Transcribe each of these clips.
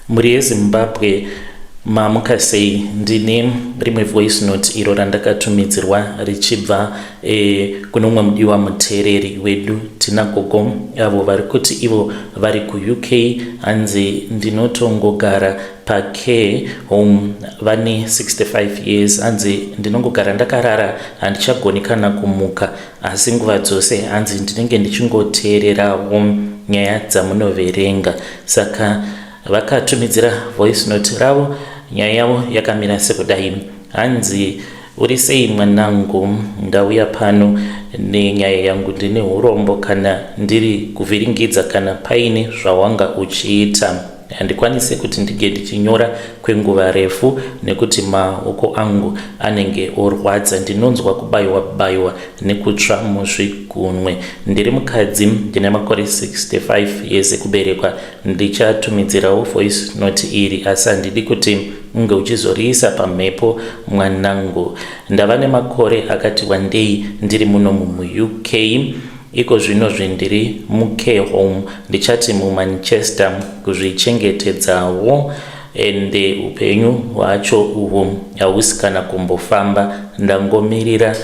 Mhuri yeZimbabwe mamuka sei? Ndine rimwe voice note iro randakatumidzirwa richibva e, kune umwe mudiwa muteereri wedu tina gogo avo vari kuti ivo vari kuUK hanzi ndinotongogara pacare home vane 65 years hanzi ndinongogara ndakarara handichagoni kana kumuka asi nguva dzose hanzi ndinenge ndichingoteererawo nyaya dzamunoverenga saka vakatumidzira voice note ravo nyaya yavo yakamira sekudai hanzi uri sei mwanangu ndauya pano nenyaya yangu ndine urombo kana ndiri kuvhiringidza kana paine zvawanga uchiita handikwanisi kuti ndinge ndichinyora kwenguva refu nekuti maoko angu anenge orwadza ndinonzwa kubayiwa bayiwa nekutsva muzvigunwe ndiri mukadzi ndine makore 65 years ekuberekwa ndichatumidzirawo voice note iri asi handidi kuti unge uchizoriisa pamhepo mwanangu ndava nemakore akati wandei ndiri munomu muUK iko zvino zvindiri mucare home ndichati muManchester kuzvichengetedzawo ende upenyu hwacho uhwu hausi kana kumbofamba ndangomirira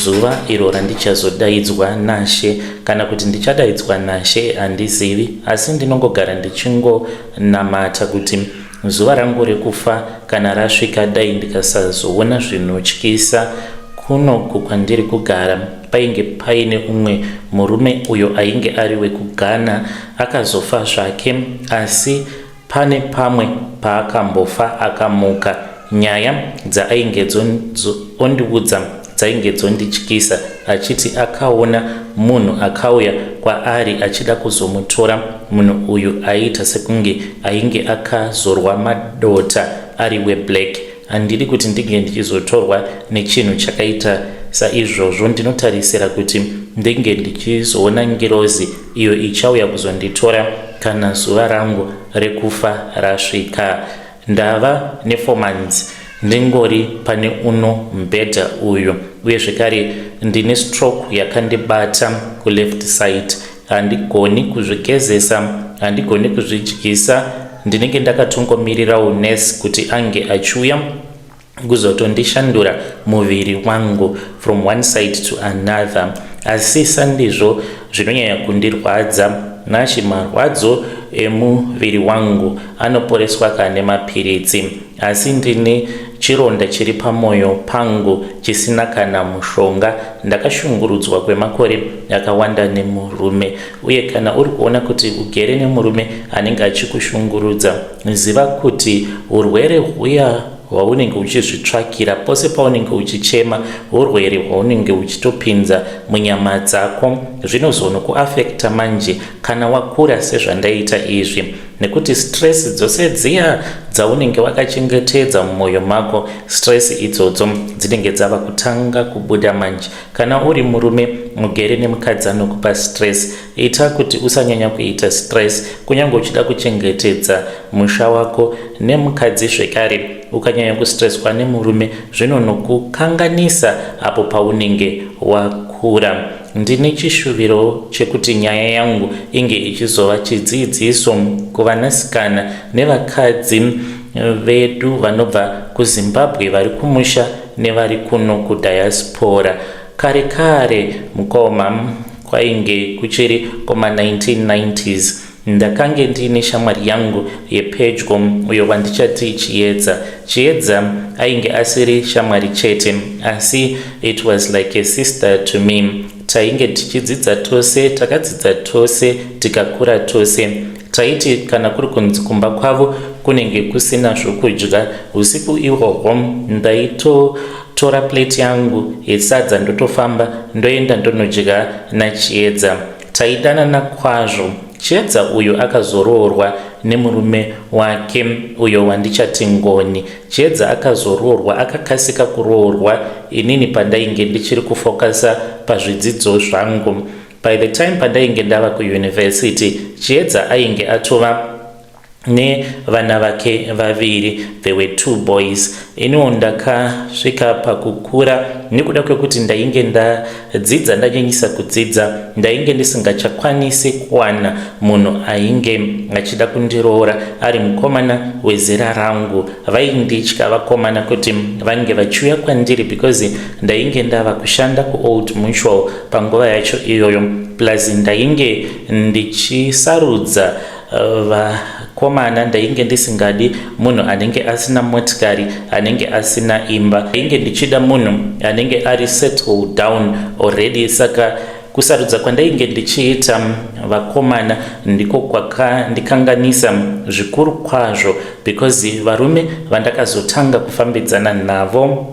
zuva iro randichazodaidzwa nashe kana kuti ndichadaidzwa nashe handizivi asi ndinongogara ndichingonamata kuti zuva rangu rekufa kana rasvika dai ndikasazoona zvinotyisa kunoku kwandiri kugara painge paine umwe murume uyo ainge ari wekuGhana akazofa zvake asi pane pamwe paakambofa akamuka nyaya dzaainge ondiudza dzainge dzondityisa achiti akaona munhu akauya kwaari achida kuzomutora munhu uyu aiita sekunge ainge akazorwa madota ari weblack handidi kuti ndinge ndichizotorwa nechinhu chakaita saizvozvo ndinotarisira kuti ndinge ndichizoona ngirozi iyo ichauya kuzonditora kana zuva rangu rekufa rasvika ndava ne4 months ndingori pane uno mubhedha uyu uye zvekare ndine stroke yakandibata kuleft side handigoni kuzvigezesa handigoni kuzvidyisa ndinenge ndakatongomirirawo nurse kuti ange achiuya kuzotondishandura muviri wangu from one side to another asi sandizvo zvinonyanya kundirwadza nashi marwadzo emuviri wangu anoporeswa kane mapiritsi asi ndine chironda chiri pamwoyo pangu chisina kana mushonga ndakashungurudzwa kwemakore akawanda nemurume uye kana uri kuona kuti ugere nemurume anenge achikushungurudza ziva kuti urwere huya hwaunenge uchizvitsvakira pose paunenge uchichema urwere hwaunenge uchitopinza munyama dzako zvinozonokuafekta manje kana wakura sezvandaita izvi nekuti stress dzose dziya dzaunenge wakachengetedza mumwoyo mako stress idzodzo dzinenge dzava kutanga kubuda manje kana uri murume mugere nemukadzi anokupa stress ita kuti usanyanya kuita stress kunyange uchida kuchengetedza musha wako nemukadzi zvekare ukanyanya kustresswa nemurume zvinonokukanganisa apo paunenge wakura ndine chishuviro chekuti nyaya yangu inge ichizova chidzidziso kuvanasikana nevakadzi vedu vanobva kuZimbabwe vari kumusha nevari kuno kudiaspora kare kare mukoma kwainge kuchiri kuma1990s ndakange ndiine shamwari yangu yepedyo uyo wandichati Chiedza Chiedza ainge asiri shamwari chete asi it was like a sister to me tainge tichidzidza tose takadzidza tose tikakura tose taiti kana kuri kunzi kumba kwavo kunenge kusina zvokudya usiku ihwohwo ndaitotora plate yangu yesadza ndotofamba ndoenda ndonodya naChiedza taidanana kwazvo Chiedza uyu akazoroorwa nemurume wake uyo wandichati Ngoni Chiedza akazoroorwa akakasika kuroorwa inini pandainge ndichiri kufokasa pazvidzidzo zvangu by the time pandainge ndava kuuniversity Chiedza ainge atova Nevana vake vaviri, there were two boys. Iniwo ndakasvika pakukura nekuda kwekuti ndainge ndadzidza, ndanyanyisa kudzidza, ndainge ndisingachakwanisi kuwana munhu ainge achida kundiroora ari mukomana wezera rangu. Vainditya vakomana kuti vange vachiuya kwandiri because ndainge ndava kushanda kuOld Mutual panguva yacho iyoyo, plus ndainge ndichisarudza vakomana. Ndainge ndisingadi munhu anenge asina motikari, anenge asina imba. Ndainge ndichida munhu anenge ari settled down already. Saka kusarudza kwandainge ndichiita vakomana ndiko kwakandikanganisa zvikuru kwazvo, because varume vandakazotanga kufambidzana navo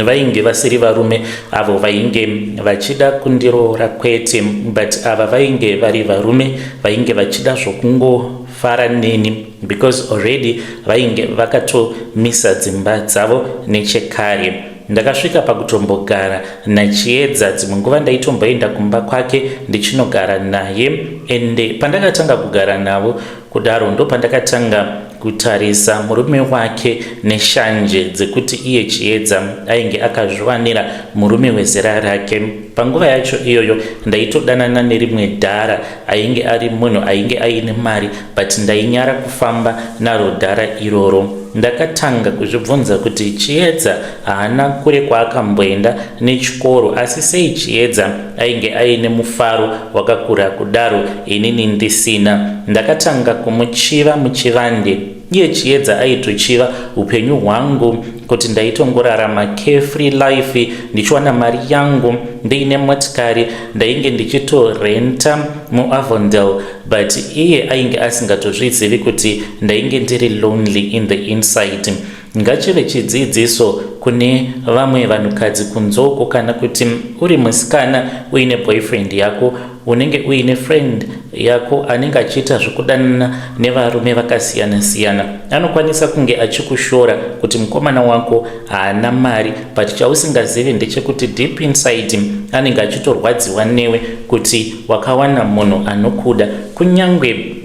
vainge vasiri varume avo vainge vachida kundiroora, kwete, but ava vainge vari varume vainge vachida zvokungofara neni, because already vainge vakatomisa dzimba dzavo nechekare. Ndakasvika pakutombogara naChiedza. Dzimwe nguva ndaitomboenda kumba kwake ndichinogara naye. Ende pandakatanga kugara navo kudaro, ndopandakatanga kutarisa murume wake neshanje dzekuti iye Chiedza ainge akazviwanira murume wezera rake. Panguva yacho iyoyo ndaitodanana nerimwe dhara ainge ari munhu ainge aine mari, but ndainyara kufamba naro dhara iroro. Ndakatanga kuzvibvunza kuti Chiedza haana kure kwaakamboenda nechikoro, asi sei Chiedza ainge aine mufaro wakakura kudaro, inini ndisina? Ndakatanga kumuchiva muchivande. Iye Chiedza aitochiva upenyu hwangu, kuti ndaitongorarama carefree life, ndichiwana mari yangu, ndiine motikari, ndainge ndichitorenta muAvondale, but iye ainge asingatozvizivi kuti ndainge ndiri lonely in the inside. Ngachive chidzidziso kune vamwe vanhukadzi kunzoko. Kana kuti uri musikana uine boyfriend yako, unenge uine friend yako anenge achiita zvekudanana nevarume vakasiyana-siyana, anokwanisa kunge achikushora kuti mukomana wako haana mari, but chausingazivi ndechekuti deep inside anenge achitorwadziwa newe kuti wakawana munhu anokuda, kunyange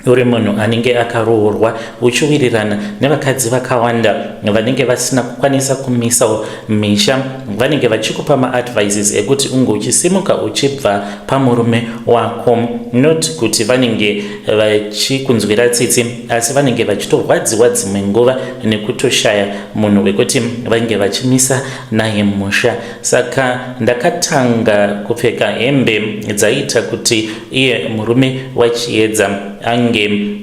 uri munhu anenge akaroorwa uchiwirirana nevakadzi vakawanda vanenge vasina kukwanisa kumisawo misha. Vanenge vachikupa maadvices ekuti unge uchisimuka uchibva pamurume wako, not kuti vanenge vachikunzwira tsitsi, asi vanenge vachitorwadziwa dzimwe nguva nekutoshaya munhu wekuti vange vachimisa naye musha. Saka ndakatanga kupfeka hembe dzaiita kuti iye murume waChiedza ange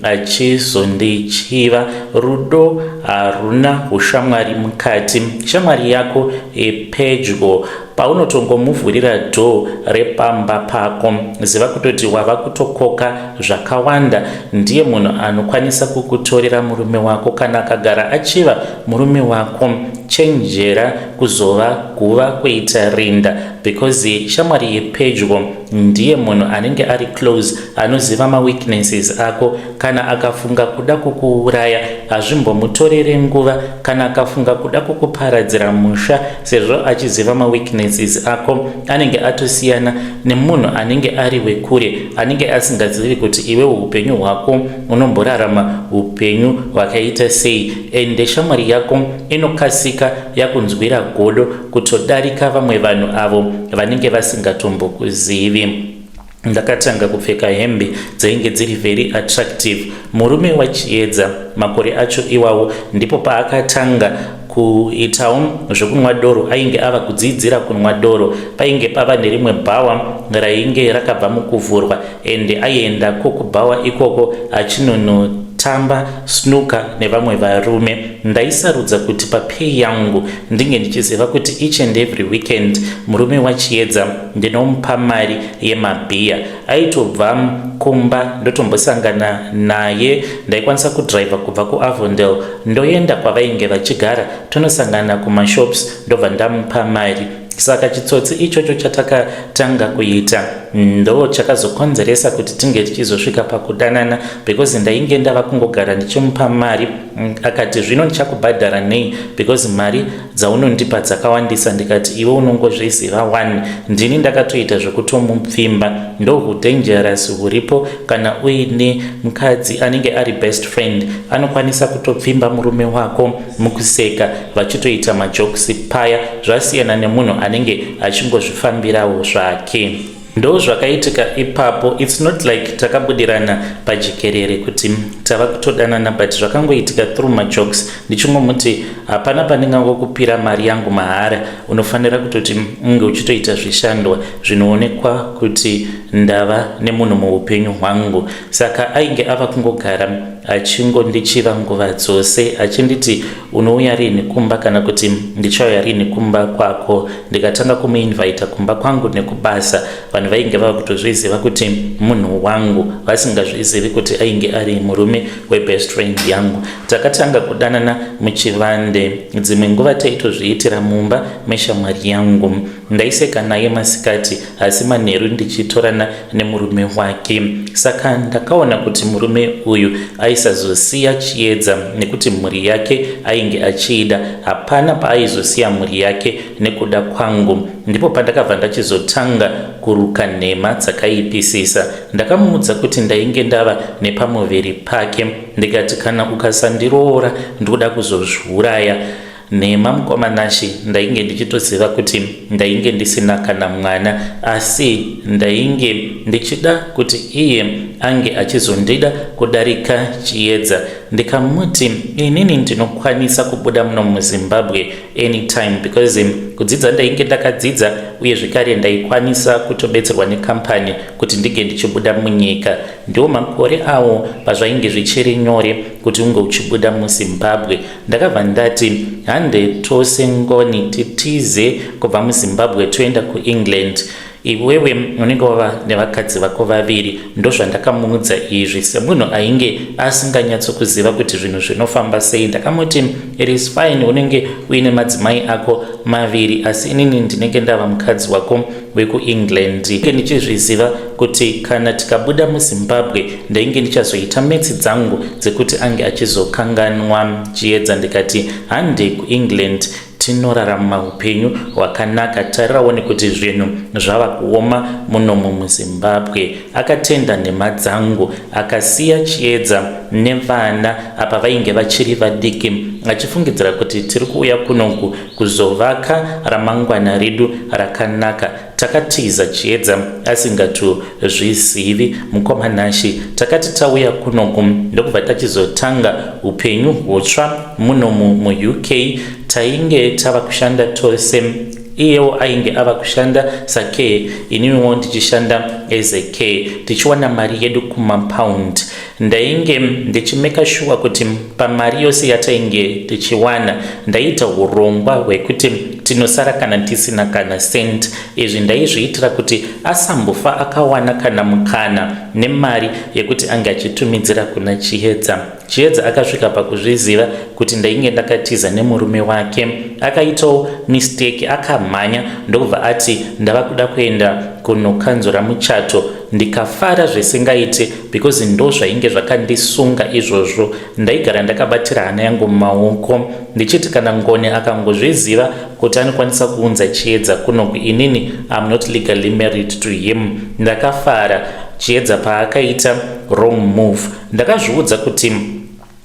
achizondichiva. Rudo haruna ushamwari mukati. Shamwari yako pedyo, paunotongomuvhurira door repamba pako, ziva kutoti wava kutokoka zvakawanda. Ndiye munhu anokwanisa kukutorera murume wako. Kana akagara achiva murume wako, chenjera kuzova guva kuita rinda, because shamwari yepedyo ndiye munhu anenge ari close, anoziva maweaknesses ako. Kana akafunga kuda kukuuraya, hazvimbomutorere nguva. Kana akafunga kuda kukuparadzira musha, sezvo achiziva maweaknesses ako, anenge atosiyana nemunhu anenge ari wekure, anenge asingazivi kuti iwe upenyu hwako unomborarama upenyu hwakaita sei. Ende shamwari yako inokasika yakunzwira godo kutodarika vamwe vanhu avo vanenge vasingatombokuzivi. Ndakatanga kupfeka hembe dzainge dziri very attractive. Murume waChiedza makore acho iwawo ndipo paakatanga kuitawo zvekunwa doro. Ainge ava kudzidzira kunwa doro. Painge pava nerimwe bhawa rainge rakabva mukuvhurwa, ende aiendako kubhawa ikoko achinonotamba snooker nevamwe varume. Ndaisarudza kuti papay yangu ndinge ndichiziva kuti each and every weekend murume waChiedza ndinomupa mari yemabhiya. Aitobva kumba, ndotombosangana naye. Ndaikwanisa kudhiraivha kubva kuAvondale ndoenda kwavainge vachigara, tonosangana kumashops, ndobva ndamupa mari. Saka chitsotsi ichocho chatakatanga kuita ndo chakazokonzeresa kuti tinge tichizosvika pakudanana, because ndainge ndava kungogara ndichimupa mari. Akati, "Zvino ndichakubhadhara nei? Because mari dzaunondipa dzakawandisa." Ndikati, "Iwe unongozviziva one, ndini ndakatoita zvekutomupfimba." Ndo hudangerous huripo kana uine mukadzi anenge ari best friend. Anokwanisa kutopfimba murume wako mukuseka, vachitoita majokes paya. Zvasiyana nemunhu anenge achingozvifambirawo zvake. Ndo zvakaitika ipapo. It's not like takabudirana pajekerere kuti tava kutodanana, but zvakangoitika through majokes, ndichingomuti, "Hapana pandingangokupira mari yangu mahara. Unofanira kutoti unge uchitoita zvishandwa zvinoonekwa kuti ndava nemunhu muupenyu hwangu." Saka ainge ava kungogara achingondichiva nguva dzose, achinditi, "Unouya rini kumba?" kana kuti, "Ndichauya rini kumba kwako?" Ndikatanga kumuinvita kumba kwangu nekubasa. Vanhu vainge vava kutozviziva kuti munhu wangu, vasingazvizivi kuti ainge ari murume webest friend yangu. Takatanga kudanana muchivande. Dzimwe nguva taitozviitira mumba meshamwari yangu. Ndaiseka naye masikati, asi manheru ndichitorana nemurume wake. Saka ndakaona kuti murume uyu aisazosiya Chiedza, nekuti mhuri yake ainge achiida. Hapana paaizosiya mhuri yake nekuda kwangu. Ndipo pandakabva ndachizotanga kuruka nhema dzakaipisisa. Ndakamuudza kuti ndainge ndava nepamuviri pake, ndikati, "Kana ukasandiroora, ndikuda kuzozviuraya." Nhema, mukoma Nashe. Ndainge ndichitoziva kuti ndainge ndisina kana mwana, asi ndainge ndichida kuti iye ange achizondida kudarika Chiedza. Ndikamuti inini ndinokwanisa kubuda muno muZimbabwe anytime, because kudzidza ndainge ndakadzidza, uye zvekare ndaikwanisa kutobetserwa nekambani kuti ndinge ndichibuda munyika. Ndiwo makore awo pazvainge zvichiri nyore kuti unge uchibuda muZimbabwe. Ndakabva ndati, "Hande tose, Ngoni, titize kubva muZimbabwe, toenda kuEngland. Iwewe unenge wava nevakadzi vako vaviri." Ndozvandakamuudza izvi semunhu ainge asinganyatsokuziva kuti zvinhu zvinofamba sei. Ndakamuti, "It is fine, unenge uine madzimai ako maviri, asi inini ndinenge ndava mukadzi wako wekuEngland." Ndichizviziva kuti kana tikabuda muZimbabwe, ndainge ndichazoita maths dzangu dzekuti ange achizokanganwa Chiedza. Ndikati, "Hande kuEngland, tinorarama upenyu hwakanaka. Tarirawo nekuti zvinhu zvava kuoma munomu muZimbabwe." Akatenda nhema dzangu, akasiya Chiedza nevana apa vainge vachiri vadiki, achifungidzira kuti tiri kuuya kunoku kuzovaka ramangwana redu rakanaka. Takatiza Chiedza asingatozvizivi, mukoma Nashe. Takati tauya kunoku, ndokubva tachizotanga upenyu hutsva munomu muUK. Tainge tava kushanda tose. Iyewo ainge ava kushanda sacarer, ininiwo ndichishanda as a carer, tichiwana mari yedu kumapound. Ndainge ndichimeka sure kuti pamari yose yatainge tichiwana, ndaita urongwa hwekuti tinosara kana tisina kana cent. Izvi ndaizviitira kuti asambofa akawana kana mukana nemari yekuti ange achitumidzira kuna Chiedza. Chiedza akasvika pakuzviziva kuti ndainge ndakatiza nemurume wake. Akaitawo mistake, akamhanya ndokubva ati ndava kuda kuenda kunokanzura muchato. Ndikafara zvisingaite, because ndo zvainge zvakandisunga izvozvo. Ndaigara ndakabatira hana yangu mumaoko, ndichiti kana Ngoni akangozviziva kuti anokwanisa kuunza Chiedza kunoku, inini am not legally married to him. Ndakafara Chiedza paakaita wrong move. Ndakazviudza kuti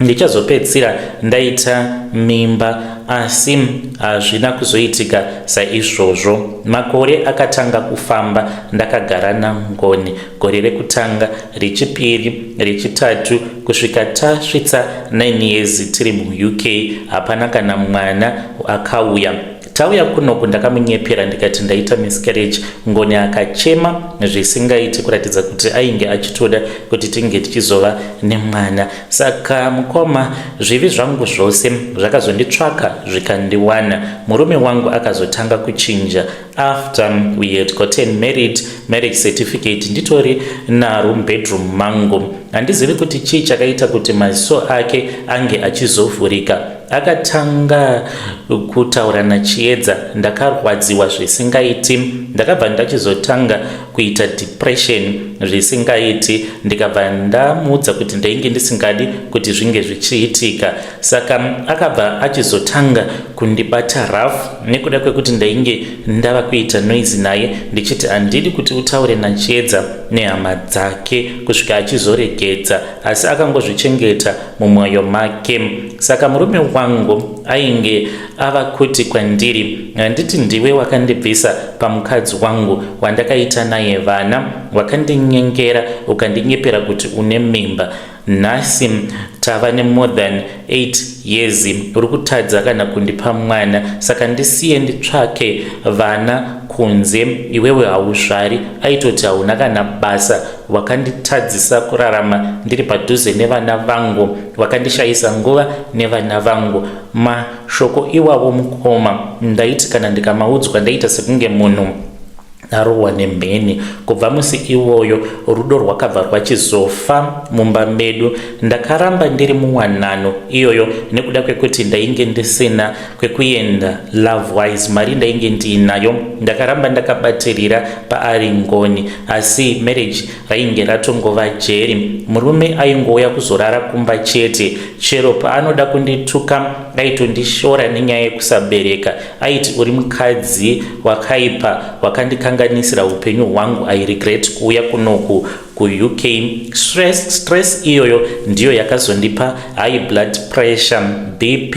ndichazopedzisira ndaita mimba, asi hazvina kuzoitika saizvozvo. Makore akatanga kufamba ndakagara naNgoni. Gore rekutanga, rechipiri, rechitatu, kusvika tasvitsa 9 years tiri muUK, hapana kana mwana akauya. Tauya kunoku, ndakamunyepera ndikati ndaita miscarriage. Ngoni akachema zvisingaiti, kuratidza kuti ainge achitoda kuti tinge tichizova nemwana. Saka mukoma, zvivi zvangu zvose zvakazonditsvaka zvikandiwana. Murume wangu akazotanga kuchinja after we had gotten married. Marriage certificate nditori naro mubedroom mangu. Handizivi kuti chii chakaita kuti maziso ake ange achizovhurika. Akatanga kutaura naChiedza ndakarwadziwa zvisingaiti. Ndakabva ndachizotanga kuita depression zvisingaiti ndikabva ndamuudza kuti ndainge ndisingadi kuti zvinge zvichiitika. Saka akabva achizotanga kundibata rough nekuda kwekuti ndainge ndava kuita noise naye ndichiti handidi kuti utaure naChiedza nehama dzake kusvika achizoregedza asi akangozvichengeta mumwoyo make. Saka murume wangu ainge ava kuti kwandiri handiti ndiwe wakandibvisa pamukadzi wangu wandakaita naye vana wakandinyengera ukandinyepera kuti une mimba Nhasi tava nemore than 8 years uri kutadza kana kundipa mwana saka ndisiye nditsvake vana kunze iwewe hauzvari. Aitoti hauna kana basa wakanditadzisa kurarama ndiri padhuze nevana vangu wakandishayisa nguva nevana vangu. Mashoko iwawo mukoma ndaiti kana ndikamaudzwa ndaita sekunge munhu arohwa nemheni. Kubva musi iwoyo rudo rwakabva rwachizofa mumba medu. Ndakaramba ndiri muwanano iyoyo nekuda kwekuti ndainge ndisina kwekuenda love wise mari ndainge ndiinayo. Ndakaramba ndakabatirira paari Ngoni asi marriage rainge ratongova jeri. Murume aingouya kuzorara kumba chete. Chero paanoda kundituka aitondishora nenyaya yekusabereka. Aiti uri mukadzi wakaipa wakandikanganisira upenyu hwangu I regret kuuya kunoku kuUK. Stress, stress iyoyo ndiyo yakazondipa high blood pressure, BP.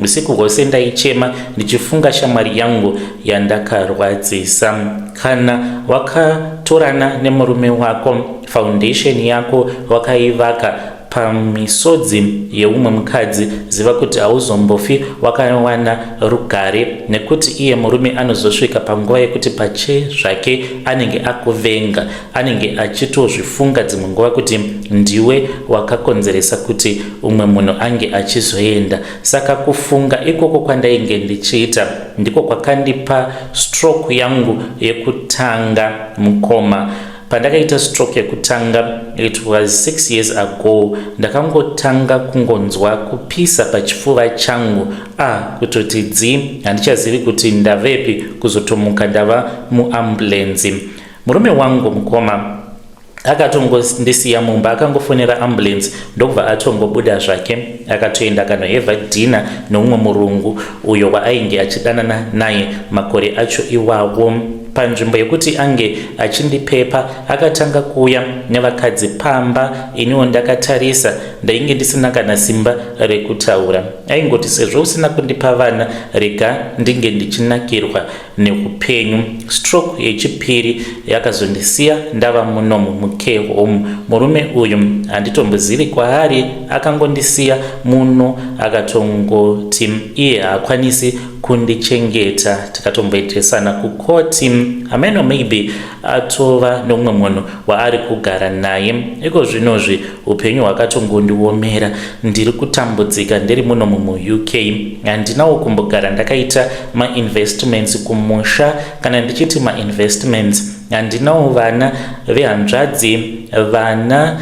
Usiku hwose ndaichema ndichifunga shamwari yangu yandakarwadzisa. Kana wakatorana nemurume wako, foundation yako wakaivaka pamisodzi yeumwe mukadzi, ziva kuti hauzombofi wakawana rugare nekuti iye murume anozosvika panguva yekuti pache zvake anenge akuvenga, anenge achitozvifunga dzimwe nguva kuti ndiwe wakakonzeresa kuti umwe munhu ange achizoenda. Saka kufunga ikoko kwandainge ndichiita ndiko kwakandipa stroke yangu yekutanga mukoma. Pandakaita stroke yekutanga it was 6 years ago ndakangotanga kungonzwa kupisa pachifuva changu ah kutoti dzi handichazivi kuti ndavepi kuzotomuka ndava muambulenzi. Murume wangu mukoma akatongondisiya mumba akangofonera ambulance ndokubva atongobuda zvake akatoenda akanohevha dinner neumwe murungu uyo waainge achidanana naye makore acho iwawo. Panzvimbo yekuti ange achindipepa akatanga kuuya nevakadzi pamba iniwo ndakatarisa ndainge ndisina kana simba rekutaura. Aingoti sezvo usina kundipa vana rega ndinge ndichinakirwa neupenyu. Stroke yechipiri yakazondisiya ndava munomu mucare home. Murume uyu handitombozivi kwaari akangondisiya muno akatongoti iye haakwanisi kundichengeta tikatomboendesana kukoti hameno maybe atova neumwe munhu waari kugara naye iko zvinozvi upenyu hwakatongondiomera ndiri kutambudzika ndiri muno muUK handinawo kumbogara ndakaita mainvestments kumusha kana ndichiti mainvestments handinawo vana vehanzvadzi vana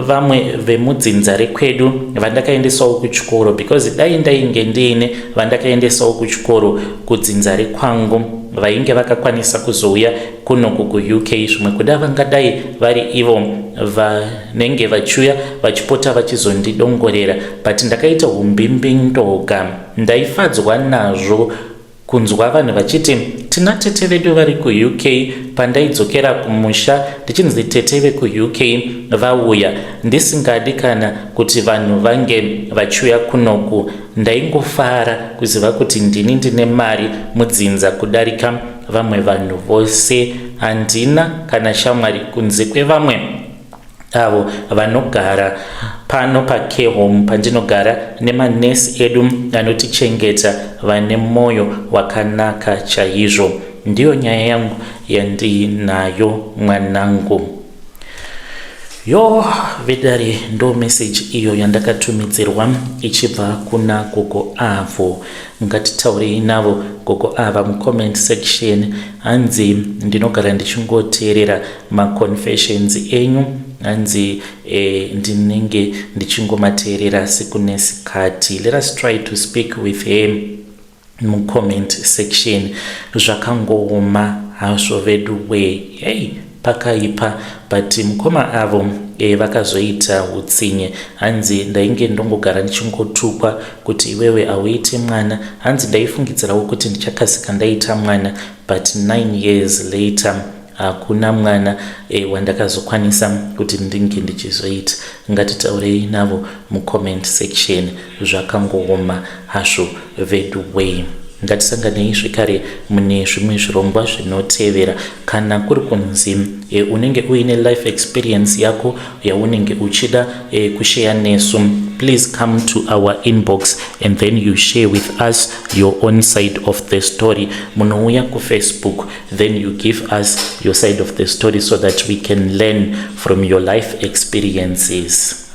vamwe vemudzinza rekwedu vandakaendesawo kuchikoro because dai ndainge ndiine vandakaendesawo kuchikoro kudzinza rekwangu vainge vakakwanisa kuzouya kunoku kuUK zvimwe kuda vangadai vari ivo vanenge vachiuya vachipota vachizondidongorera but ndakaita umbimbindoga ndaifadzwa nazvo Kunzwa vanhu vachiti tina tete vedu vari kuUK pandaidzokera kumusha ndichinzi tete vekuUK vauya ndisingadi kana kuti vanhu vange vachiuya kunoku ndaingofara kuziva kuti ndini ndine mari mudzinza kudarika vamwe vanhu vose handina kana shamwari kunze kwevamwe avo vanogara pano pacare home pandinogara nemanesi edu anotichengeta vane mwoyo wakanaka chaizvo. Ndiyo nyaya yangu yandiinayo mwanangu. Yoo vedare ndo message iyo yandakatumidzirwa ichibva kuna gogo avo. Ngatitaurei navo gogo ava mucomment section. Hanzi ndinogara ndichingoteerera maconfessions enyu. Hanzi ndinenge ndichingomateerera siku nesikati. Let us try to speak with him mucomment section. Zvakangooma hazvo vedu we. Hey, pakaipa. But mukoma avo vakazoita utsinye. Hanzi ndainge ndongogara ndichingotukwa kuti iwewe hauiti mwana. Hanzi ndaifungidzirawo kuti ndichakasika ndaita mwana, but 9 years later hakuna mwana wandakazokwanisa kuti ndinge ndichizoita. Ngatitaurei navo mucomment section. Zvakangooma hazvo vedu way. Ngatisanganei zvekare mune zvimwe zvirongwa zvinotevera. Kana kuri kunzi unenge uine life experience yako yaunenge uchida kushare nesu, please come to our inbox and then you share with us your own side of the story. Munouya kuFacebook, then you give us your side of the story so that we can learn from your life experiences.